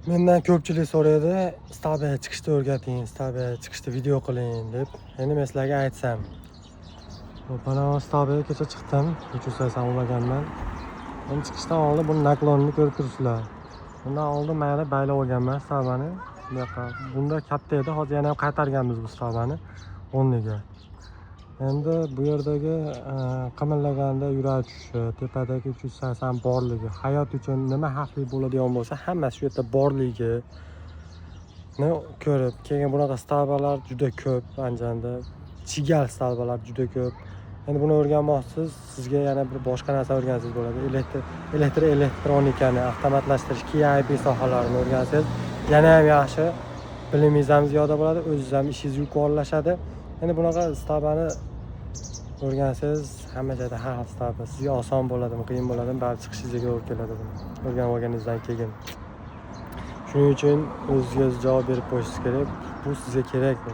Mendan ko'pchilik so'raydi, столба ga chiqishni o'rgating, столба ga chiqishni video qiling deb. Endi men sizlarga aytsam. Hop, mana bu столба ga kecha chiqdim, 380 ulaganman. Endi chiqishdan oldin buni наклон ini ko'rib turibsizlar. Bundan oldin mana baylab olganman столба ni. Bu yoqqa. Bunda katta edi, hozir yana ham qaytarganmiz bu столба ni o'rniga. Endi bu yerdagi qimillaganda yurak tushishi, tepadagi 380 borligi, hayot uchun nima xavfli bo'ladigan bo'lsa, hammasi shu yerda borligini ko'rib, keyin bunaqa столба lar juda ko'p Andijonda. Chigal столба lar juda ko'p. Endi buni o'rganmoqchisiz, sizga yana bir boshqa narsa o'rgansangiz bo'ladi. Elektr elektronikani, avtomatlashtirish, KIB sohalarini o'rgansangiz yana ham yaxshi. Bilimingiz ham ziyoda bo'ladi, o'zingiz ham ishingiz yuqorilashadi. Endi bunaqa столба ni o'rgansangiz, hamma joyda har xil столба sizga oson bo'ladimi, qiyin bo'ladimi, baribir chiqishingizga to'g'ri keladi buni o'rganib olganingizdan keyin. Shuning uchun o'zizga o'zi javob berib qo'yishingiz kerak. Bu sizga kerakmi?